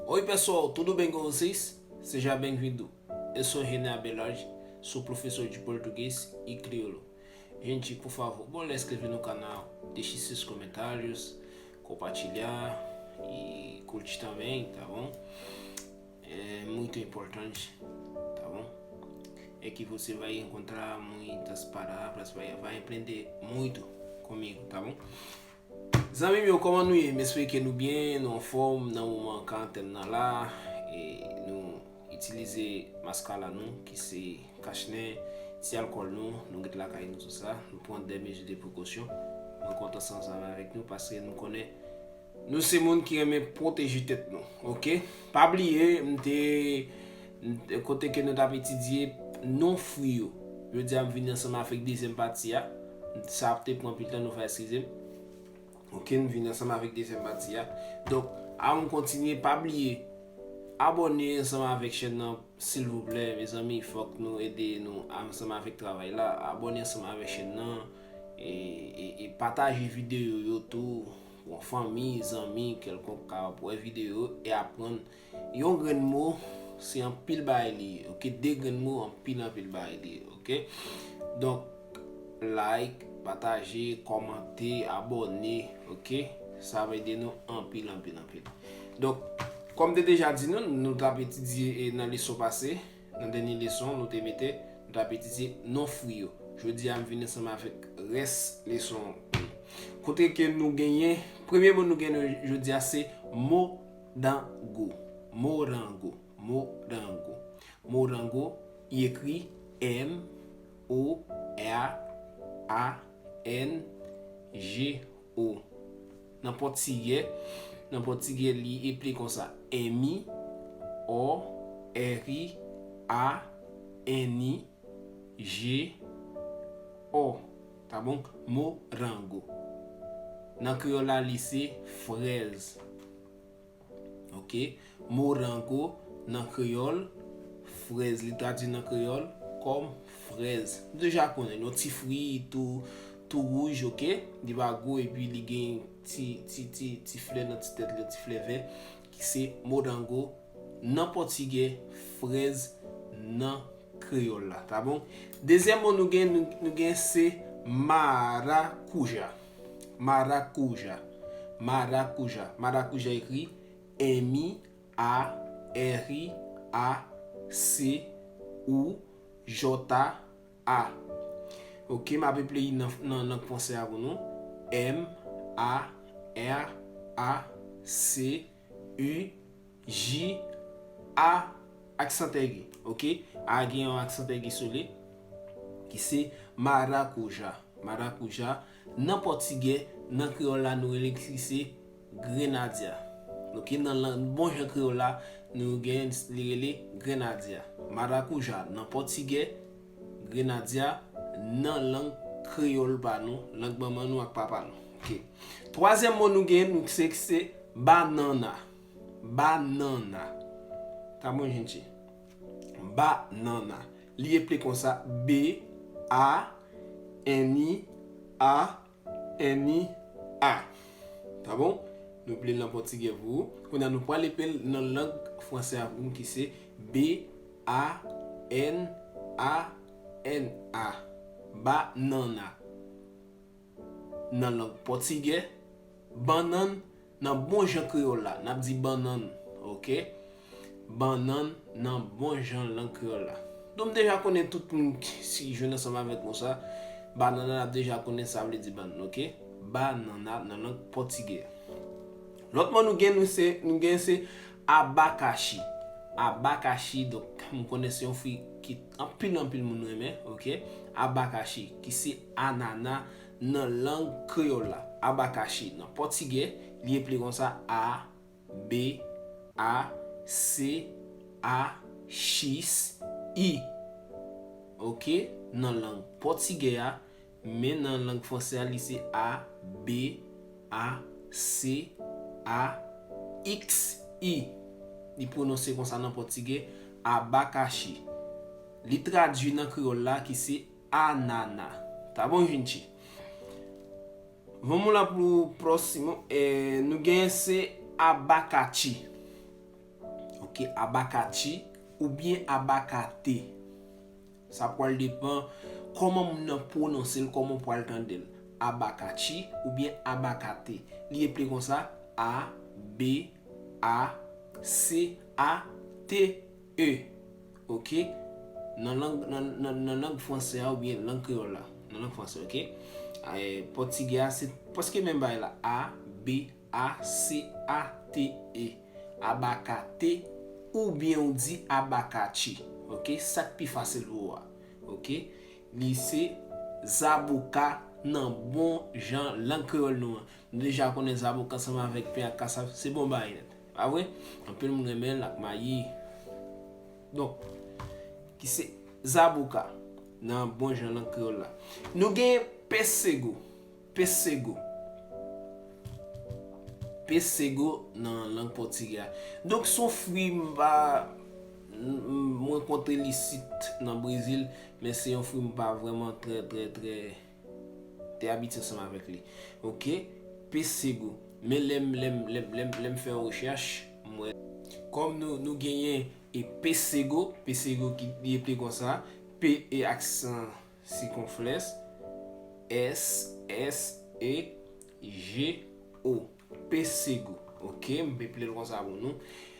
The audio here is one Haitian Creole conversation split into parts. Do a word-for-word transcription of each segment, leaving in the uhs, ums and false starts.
Oi, pessoal, tudo bem com vocês? Seja bem-vindo. Eu sou René Abelard, sou professor de português e crioulo. Gente, por favor, bora inscrever no canal, deixe seus comentários, compartilhar e curtir também, tá bom? É muito importante, tá bom? É que você vai encontrar muitas palavras, vai, vai aprender muito comigo, tá bom? Zanmi m yo, kòman nou ye? M espere ke nou byen, nou anfòm nan moman karantèn nan la. E nou itilize maskara nou, ki se kachnen, ti alkòl nou, nou ret lakay nou, tout sa. Nou pran des mesures de précaution. Mwen kontan sa ansanm avèk nou, paske nou konnen nou se moun ki renmen pwoteje tèt nou, oke? Pa bliye, m te, m te, kote ke nou t ap etidye non fwi yo. Jodi a, m vini ansanm avèk dezyèm pati a. Sa ap te pran anpil tan, nou fè eskize m. Oke, m vini ansanm avèk dezyèm pati a. Donk, avan m kontinye, pa bliye abòne ansanm avèk chèn nan, silvouplè, mezanmi, fòk nou ede nou ansanm avèk travay la. Abòne ansanm avèk chèn nan, e, e, e pataje videyo yo tou. Bon, fanmi, zanmi, kèlkonk ka ap wè videyo e aprann yon grenn mo, se anpil bagay li ye, oke? De grenn mo, anpil, anpil bagay li ye, oke? Donk, like, pataje, kòmante, abòne, oke? Sa va ede nou anpil, anpil, anpil. Donk, kòm m te deja di nou, nou t ap etidye, e, nan leson pase, nan dènye leson, nou te mete, nou t ap etidye non fwi yo. Jodi a, m vin ansanm avèk rès leson an. Kote ke nou genyen, premye mo nou genyen jodi a se morango. Morango. Morango. Morango, li ekri M O R A N G O. Nan pòtigè, nan pòtigè, li eple konsa. M O R A N G O. Tá bom? Morango. Nan kreyòl la, li se frèz. Oke? Morango nan kreyòl, frèz. Li tradui nan kreyòl kòm frèz. Nou deja konnen, yon ti fwi tou, tou wouj, oke? Li pa gwo epi li gen ti, ti, ti, ti flè nan ti tèt li, ti flè vè, ki se morango nan pòtigè, frèz nan kreyòl la, tá bom? Dezyèm mo nou gen, nou, nou gen se marakuja. Marakuja. Marakuja. Marakuja ekri M A R A C U J A. Oke, m ap eple li nan, nan lang fransè a pou nou. M A R A C U J A, aksan ègi, oke? A gen yon aksan ègi sou li, ki se marakuja. Marakuja, nan pòtigè, nan kreyòl la, nou rele li se grenadya. Oke, nan lang, bon jan kreyòl la, nou gen li rele grenadya. Marakuja, nan pòtigè, grenadya, nan lang kreyòl pa nou, lang manman nou ak papa nou. Oke. Twazyèm mo nou gen, nou se, se banana. Banana. Tá bom, gente? Banana. Li eple konsa, B A N A N A. Tá bom? Nou eple l nan pòtigè pou ou. Kounye a nou pral eple l nan lang fransè a pou nou ki se B A N A N A. Banana. Nan lang pòtigè, bannann nan bon jan kreyòl la, n ap di bannann, oke? Bannann nan bon jan lang kreyòl la. Donk, m deja konnen tout moun ki, si jwenn ansanm avèk mo sa, bannann, n ap deja konnen sa vle di bannann, oke? Banana nan lang pòtigè. Lòt mo nou gen, nou se, nou gen se abakachi. Abakachi, donk, m konnen se yon fwi ki anpil, anpil moun renmen, oke? Abakachi, ki se anana nan lang kreyòl la. Abakachi, nan pòtigè, li eple konsa A B A C A X I. Oke? Nan lang pòtigè a, men nan lang fransè a, li se A B A C A X I. Li pwononse konsa nan pòtigè, abakachi. Li tradui nan kreyòl la ki se anana. Tá bom, gente? Vamos lá pro próximo. É, nou gen se abakati. Ke abakatchi oubyen abakate. Sa pral depann kòman moun nan pwononse l, kòman w pral tande l. Abakatchi oubyen abakate. Li eple konsa, A, B, A, C, A, T, E. Oke? Nan lang, nan, nan, nan lang franse a oubyen lang kreyòl la. Nan lang franse, oke? E, pòtigè a, se prèske menm bagay la. A, B, A, C, A, T, E. Abakate, oubyen ou di abakatchi. Oke? Sa k pi fasil pou ou a. Oke? Li se zaboka nan bon jan lang kreyòl nou an. Nou deja konnen zaboka ansanm avèk pen ak kasav, se bon bagay nèt. Pa vre? Anpil moun renmen l ak mayi. Donk, ki se zaboka nan bon jan lang kreyòl la. Nou gen pesego. Pesego. Pesego nan lang pòtigè a. Donk, se yon fwi m pa, m, m rankontre l isit nan Brezil, men se yon fwi m pa vrèman trè, trè, trè, te abitye ansanm avèk li. Oke? Pesego. Men lè m, lè m, lè m, lè m, lè m fè yon rechèch, m wè. Kòm nou, nou genyen e pesego, pesego ki li eple konsa, P E aksan sikonflèks, S, S, E, G, O. Pesego. Oke, m eple l konsa pou nou.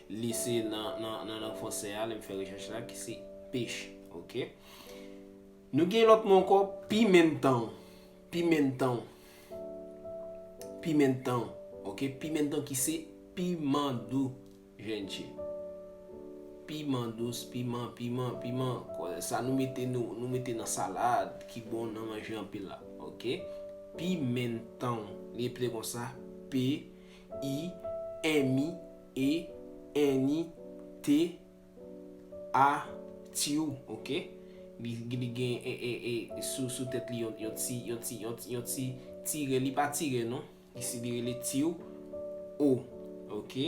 Li se nan, nan, nan lang franse a, lè m fè rechèch la, ki se pêche. Oke? Nou gen lòt mo ankò, pimentão. Pimentão. Pimentão. Oke? Pimentão ki se piman dou, gente. Piman dous, piman, piman, piman. Sa nou mete, nou, nou mete nan salad, ki bon nan manje anpil la. Oke? Pimentão. Li eple konsa, P, I, M, E, N, T, A, tiw, oke? Li, li gen, e, e, e, sou, sou tèt li yon, yon ti, yon ti, yon ti, yon ti, tire, li pa tire non. Isi li rele tiw, O, oke?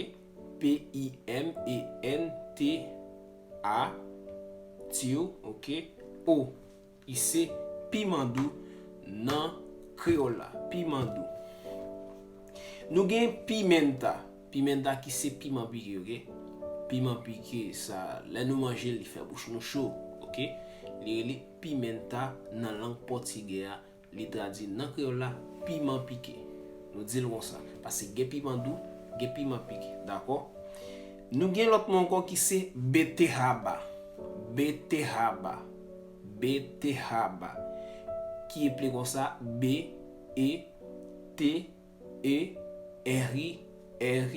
P I M E N T A, tiw, oke? O. Ki se piman dou nan kreyòl la. Piman dou. Nou gen pimenta. Pimenta ki se piman pike, oke? Piman pike, sa, lè nou manje l, li fè bouch nou cho, oke? Li rele pimenta nan lang pòtigè a, li tradui nan kreyòl la, piman pike. Nou di l konsa, paske gen piman dou, gen piman pike, dakò? Nou gen lòt mo ankò ki se beterraba. Beterraba. Beterraba. Ki eple konsa, B, E, T, E, R, R,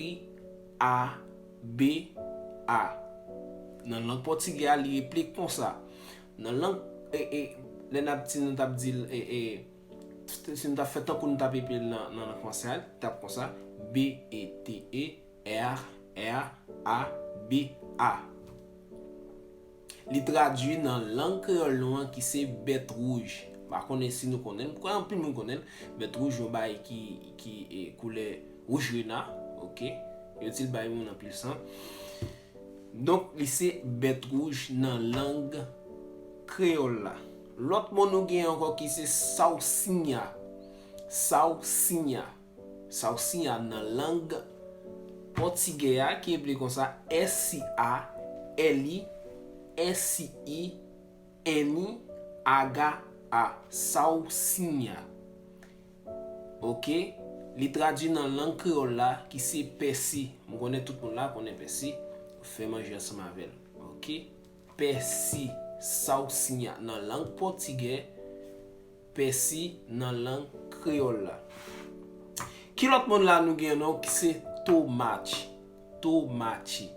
A, B, A. Nan lang pòtigè a, li eple konsa. Nan lang, e, e, lè n ap di, nou t ap di l, e, e, si nou t ap fè tankou nou t ap eple l nan, nan lang franse a, li t ap konsa, B E T E R R A B A. Li tradui nan lang kreyòl nou an ki se bèt wouj. M pa konnen si nou konnen l, m kwè anpil moun konnen l. Bèt wouj, yon bagay ki, ki, e, koulè wouj rena, oke? Yo di l bay moun anpil san. Donk, li se bèt wouj nan lang kreyòl la. Lòt mo nou gen ankò ki se salsinha. Salsinha. Salsinha nan lang pòtigè a ki eple konsa S A L I S I N H A. Salsinha. Oke? Li tradui nan lang kreyòl la ki se pèsi. M konnen tout moun la konnen pèsi. Fè manje ansanm avè l. Oke? Pèsi, salsinha nan lang pòtigè, pèsi nan lang kreyòl la. Ki lòt mo la nou gen non ki se tomate. Tomate.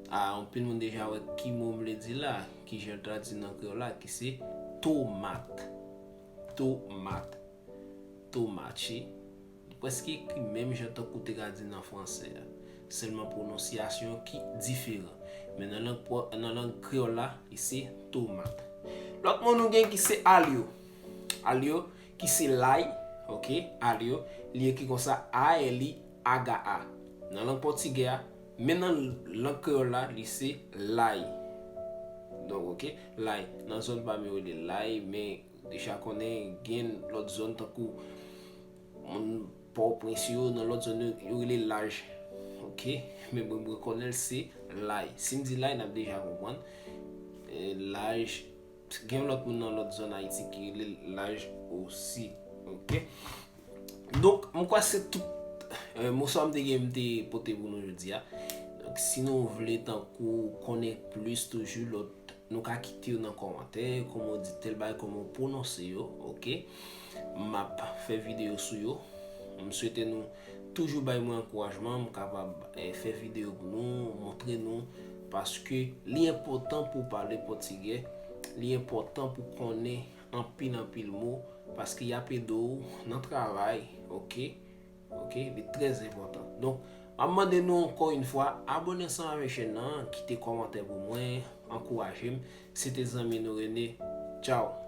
A, anpil moun deja wè ki mo m vle di la, ki jan l tradui nan kreyòl la, ki se tomat. Tomat. Tomate. Li prèske ekri menm jan tankou te ka di nan franse a. Sèlman pwononsyasyon ki diferan. Men nan lang pwo-, nan lang kreyòl la, li se tomat. Lòt mo nou gen ki se alho. Alho, ki se lay, oke? Alho, li ekri konsa A L I H A. Nan lang pòtigè a, men nan lang kreyòl la, li se lay. Donk, oke? Lay. Nan zòn pa m yo rele lay, men deja konnen gen lòt zòn tankou moun Pòtoprens yo, nan lòt zòn yo, yo rele laj. Ok, Ok, men mwen, mwen konnen l se lay. Si m di lay, n ap deja konprann. E, laj, gen lòt moun nan lòt zòn Ayiti ki rele l laj osi. Ok? Donk, m kwè se tout, e, mo sa m te gen m te pote pou nou jodi a. Donk, si nou vle tankou konnen plis toujou lòt, nou ka kite yo nan kòmantè, kòman w di tèl bagay, kòman w pwononse yo, ok? M ap fè videyo sou yo. M swete nou toujou bay mwen ankourajman, m kapab, e, fè videyo pou nou, montre nou, paske li enpòtan pou w pale pòtigè, li enpòtan pou w konnen anpil, anpil mo, paske y ap ede w nan travay, ok? Ok, li trè enpòtan. Donk, m ap mande nou ankò yon fwa, abòne ansanm avèk chèn nan, kite kòmantè pou mwen, ankouraje m. Se te zanmi nou Rene. Tchao!